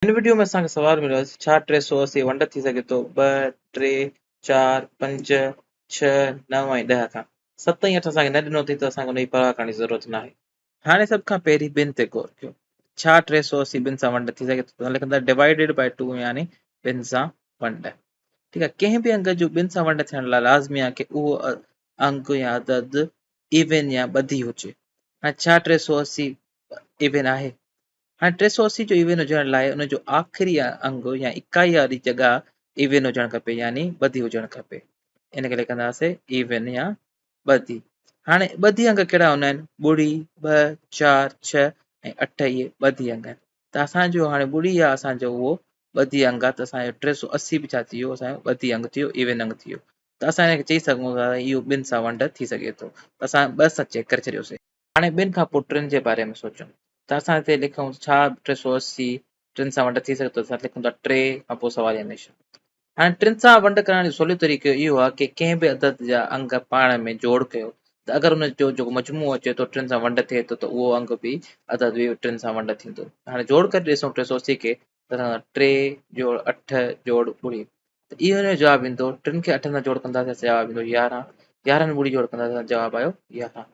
هن وڊيو ۾ اسان کي سوال مليو آهي ڇا 380 ونڊ ٿي سگهي ٿو ٻه، ٽي، چار، پنج، ڇهه، نو ۽ ڏهه کان. ست ۽ اٺ اسان کي نه ڏنو اٿئي ته اسان کي ان جي پرواهه ڪرڻ جي ضرورت ناهي. هاڻي سڀ کان پهرين ٻن تي غور ڪيو. ڇا 380 ٻن سان ونڊ ٿي سگهي ٿو؟ توهان لکندا ڊوائيڊيڊ باء ٽو يعني ٻن سان ونڊ. ٺيڪ آهي ڪنهن به انگ جو ٻن سان ونڊ ٿيڻ لاء لازمي آهي ڪي اهو انگ يا عدد ايون يا ٻڌي هجي. هاڻي ڇا 380 ايون آهي؟ هاڻي 380 جو ايون هجڻ لاء ان جو آخري انگ يا اڪائي واري جڳهه ايون هجڻ کپي يعني ٻڌي هجڻ کپي. ان کي لکنداسين ايون يا ٻڌي. هاڻي ٻڌي انگ ڪهڙا هوندا آهن؟ ٻڙي، ٻه، چار، ڇهه ۽ اٺ اهي ٻڌي انگ آهن. ته اسان جو هاڻي ٻڙي آهي اسان جو اهو ٻڌي انگ آهي ته اسان جو 380 به ڇا ٿي ويو اسان جو ٻڌي انگ ٿي ويو ايون انگ ٿي ويو. ته اسان هن کي چئي سگهون ٿا ته اهو ٻن سان ونڊ ٿي سگهي ٿو. ته اسان ٻه سان چيڪ ڪري ڇڏيوسين. هاڻي ٻن کان پوء ٽن جي باري ۾ سوچون ته اسان هتي لکون ڇا 380 ٽن سان ونڊ ٿي سگهي ٿو اسان لکون ٿا ٽي کان پوء سواليه نشان. هاڻي ٽن سان ونڊ ڪرڻ جو سولو طريقو اهو آهي ڪي ڪنهن به عدد جا انگ پاڻ ۾ جوڙ ڪيو ته اگر ان جو جيڪو مجموعو اچي ٿو ٽن سان ونڊ ٿئي ٿو ته اهو انگ به عدد به ٽن سان ونڊ ٿيندو. هاڻي جوڙ ڪري ڏسون 380 کي ته اسان ٽي جوڙ اٺ جوڙ ٻڙي ته اهو ان جو جواب ايندو ٽن کي اٺن سان جوڙ ڪنداسين جواب ايندو 11 يارهن ٻڙي جوڙ ڪنداسين جواب آيو 11.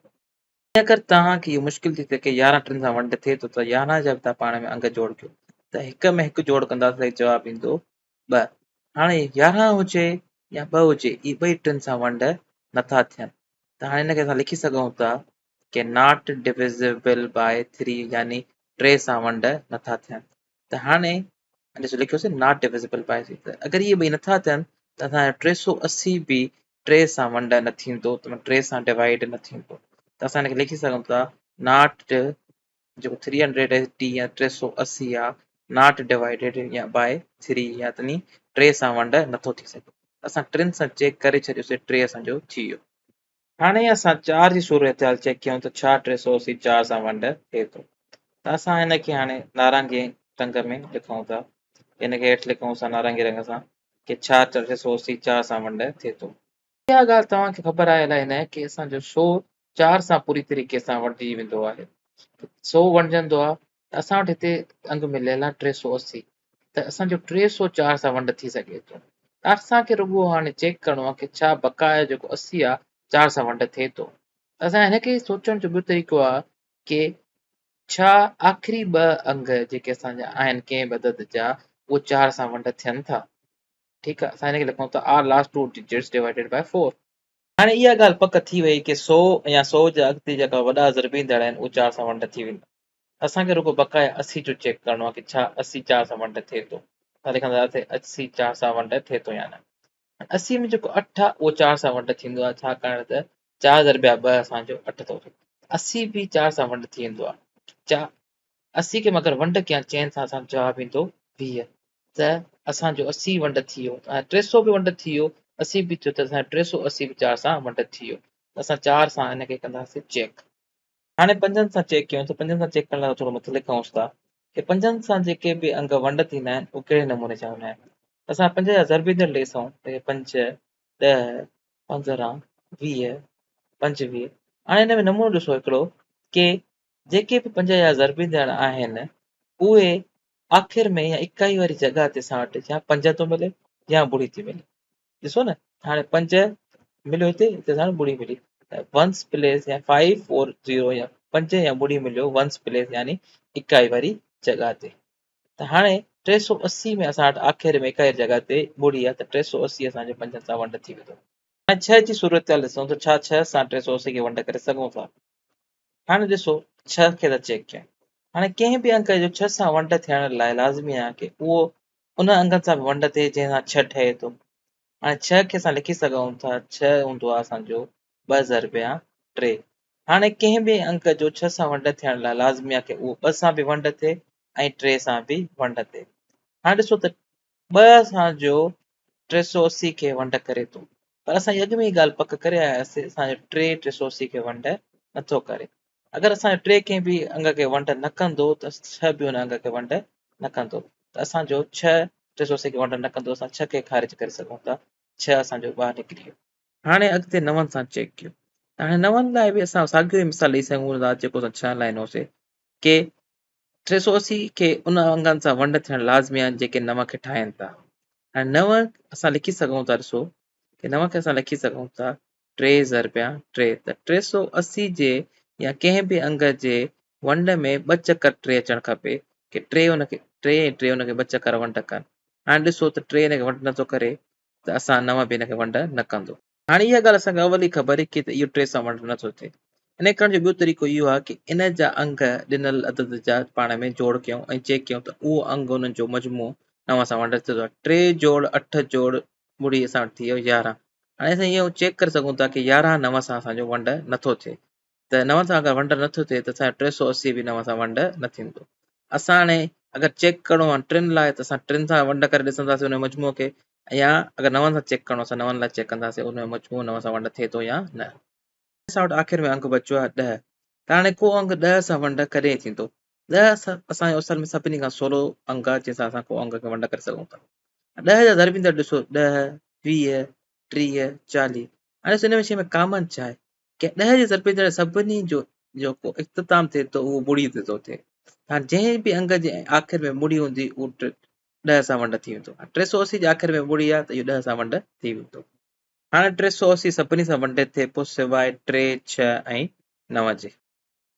اگر توهان کي اهو مشڪل ٿي ٿئي ڪي 11 ٽن سان ونڊ ٿئي ٿو ته 11 جا به توهان پاڻ ۾ انگ جوڙ ڪيو ته هڪ ۾ هڪ جوڙ ڪنداسين ته جواب ايندو ٻه. هاڻي 11 هجي يا ٻه هجي اهي ٻئي ٽن سان ونڊ نٿا ٿين ته هاڻي هن کي اسان لکي سگهون ٿا ڪي not divisible by three يعني ٽي سان ونڊ نٿا ٿين ته هاڻي ڏسو لکيوسين not divisible by three ته اگر اهي ٻئي نٿا ٿين ته اسان جو 380 به ٽي سان ونڊ نه ٿيندو ته ٽي سان ڊوائيڊ نه ٿيندو ته اسان هن کي لکي سگهون ٿا not جيڪو 380 يا 380 آ not divided يا باء ٿري يا تني ٽي سان ونڊ نٿو ٿي سگهي. اسان ٽن سان چيڪ ڪري ڇڏيوسين ٽي اسان جو ٿي ويو. هاڻي اسان چار جي صورتحال چيڪ ڪيون ته ڇا 380 چار سان ونڊ ٿئي ٿو ته اسان هن کي هاڻي نارنگي رنگ ۾ لکون ٿا هن کي هيٺ لکون اسان نارنگي رنگ سان ڪي ڇا 380 چار سان ونڊ ٿئي ٿو. اها ڳالهه توهان کي خبر آهي الائي نه ڪي اسان جو سو چار سان پوري طريقي سان ونڊجي ويندو آهي سو ونڊجندو آهي ته اسان وٽ هتي انگ مليل آهي 380 ته اسان جو 304 سان ونڊ ٿي سگهي ٿو ته اسان کي رڳو هاڻي چيڪ ڪرڻو آهي ڪي ڇا بقايا جيڪو 80 آهي چار سان ونڊ ٿئي ٿو ته اسان هن کي سوچڻ جو ٻيو طريقو آهي ڪي ڇا آخري ٻه انگ جيڪي اسان جا آهن ڪنهن به عدد جا اهي چار سان ونڊ ٿين ٿا ٺيڪ آهي اسان هن کي لکون ٿا are last two digits divided by four. هاڻي اها ڳالهه پڪ ٿي وئي ڪي سو يا سو جا اڳتي جيڪا وڏا ضربيندڙ آهن اهي چار سان ونڊ ٿي ويندا. اسان کي رڳو بقايا 80 جو چيڪ ڪرڻو آهي ڪي ڇا 80 چار سان ونڊ ٿئي ٿو. اسان لکنداسين 80 چار سان ونڊ ٿئي ٿو يا نه. هاڻي 80 ۾ جيڪو اٺ آهي اهو چار سان ونڊ ٿيندو آهي ڇاڪاڻ ته چار ضربيا ٻه اسان جو اٺ ٿو ٿئي. 80 به چار سان ونڊ ٿي ويندو آهي. چار 80 کي مان اگر ونڊ ڪيان چئن سان اسان جو جواب ايندو 20. ته اسان جو 80 ونڊ ٿي ويو ۽ 300 به ونڊ ٿي ويو 80 به ٿيو ته اسان جو 380 به چار سان ونڊ ٿي ويو ته اسان چار سان ان کي ڪنداسين چيڪ. هاڻي پنجن سان چيڪ ڪيون ته پنجن سان چيڪ ڪرڻ لاء ٿورو مٿي لکونس ٿا ڪي پنجن سان جيڪي به انگ ونڊ ٿيندا آهن اهي ڪهڙي نموني جا هوندا آهن. اسان پنج جا ضربيندڙ ڏسون ته پنج، ڏهه، 15، 20، 25. هاڻي هن ۾ نمونو ڏسو هڪڙو ڪي جيڪي به پنج جا ضربيندڙ آهن اهي آخر ۾ يا اڪائي واري جڳهه تي اسان وٽ يا پنج ٿو ملي يا ٻڙي ٿي ملي. ڏسو نه هاڻي پنج مليو هتي هتي اسان وٽ ٻڙي ملي ته ونس پليس يا فائيو فور زيرو يا پنج يا ٻڙي مليو ونس پليس يعني اڪائي واري جڳهه تي. ته هاڻي 380 ۾ اسان وٽ آخر ۾ اڪائي واري جڳهه تي ٻڙي آهي ته 380 اسان جو پنجن سان ونڊ ٿي ويندو. هاڻي ڇهه جي صورتحال ڏسون ته ڇا ڇهه سان 380 کي ونڊ ڪري سگهون ٿا. هاڻي ڏسو ڇهه کي ٿا چيڪ ڪيون. هاڻي ڪنهن به انگ جو ڇهه سان ونڊ ٿيڻ لاء لازمي آهي ڪي اهو ان انگن سان به ونڊ ٿئي جنهن سان ڇهه ٺهي ٿو. هاڻي ڇهه کي اسان لکي سگهون ٿا ڇهه هوندو آهي اسان جو ٻه ضربيا ٽي. هاڻي ڪنهن به انگ جو ڇهه سان ونڊ ٿيڻ لاء لازمي آهي ڪي اهو ٻه سان به ونڊ ٿئي ۽ ٽي سان به ونڊ ٿئي. هاڻي ڏسو ته ٻه اسان جو 380 کي ونڊ ڪري ٿو پر اسان اڳ ۾ ئي ڳالهه پڪ ڪري آياسي اسان جو ٽي 380 کي ونڊ نٿو ڪري. اگر اسان جو ٽي ڪنهن به انگ کي ونڊ نه ڪندو ته ڇهه به ان انگ کي ونڊ نه ڪندو ته اسان جو ڇهه 380 کي ونڊ نه ڪندو اسان ڇهه کي خارج ڪري سگهون ٿا ڇهه اسان جو ٻاهر نڪري ويو. هاڻي اڳتي نون سان چيڪ ڪيو ته هاڻي نون لاء به اسان ساڳيو ئي مثال ڏئي سگهون ٿا جيڪو اسان ڇهن لاء ڏنوسي ڪي 380 کي ان انگن سان ونڊ ٿيڻ لازمي آهن جيڪي 9 کي ٺاهين ٿا. هاڻي 9 اسان لکي سگهون ٿا، ڏسو ڪي 9 کي اسان لکي سگهون ٿا 3 ضربيان 3، ته 380 جي يا ڪنهن به انگ جي ونڊ ۾ 2 چڪر 3 اچڻ کپي ڪي 3 ان کي 3 ۽ 3 ان کي 2 چڪر ونڊ ڪن. هاڻي ڏسو ته 3 ان کي ونڊ نٿو ڪري ته اسان 9 به ان کي ونڊ نه ڪندو. هاڻي اها ڳالهه اسان کي اول ئي خبر هئي ڪي ته اهو 3 سان ونڊ نٿو ٿئي. ان ڪرڻ جو ٻيو طريقو اهو آهي ڪي ان جا انگ ڏنل عدد جا پاڻ ۾ جوڙ ڪيون ۽ چيڪ ڪيون ته اهو انگ انهن جو مجموعو 9 سان ونڊ ٿئي ٿو. 3 جوڙ 8 جوڙ ٻڙي اسان وٽ ٿي ويو 11. هاڻي اسان اهو چيڪ ڪري سگهون ٿا ڪي 11 9 سان اسان جو ونڊ نٿو ٿئي. ته 9 سان اگر ونڊ نٿو ٿئي ته اسان جو 380 به 9 سان ونڊ نه ٿيندو. اسان هاڻي اگر چيڪ ڪرڻو آهي 3 لاء ته اسان 3 سان ونڊ ڪري ڏسنداسين ان مجموعو کي، يا اگر 9 سان چيڪ ڪرڻو اسان 9 لاء چيڪ ڪنداسين ان جو مجموعو 9 سان ونڊ ٿئي ٿو يا نه. اسان وٽ آخر ۾ انگ بچيو آهي 10، ته هاڻي ڪو انگ 10 سان ونڊ ڪڏهن ٿيندو؟ 10 اسان جو اصل ۾ سڀني کان سولو انگ آهي جنهن سان اسان ڪو انگ کي ونڊ ڪري سگهون ٿا. 10 جا ضربيندڙ ڏسو 10، 20، 30، 40. هاڻي ڏسو ان ۾ شيء ۾ ڪامن ڇا آهي؟ ڪي 10 جي ضربيندڙ سڀني جو جيڪو اختتام ٿئي ٿو اهو ٻڙي تي ٿو ٿئي. هاڻي جنهن به انگ جي آخر ۾ ٻڙي هوندي اهو 10 سان ونڊ ٿي ويندو. هاڻي 380 جي آخر ۾ ٻڙي آهي ته اهو 10 سان ونڊ ٿي ويندو. هاڻي 380 سڀني سان ونڊ ٿئي پوء سواء 3، 6 ۽ 9 جي.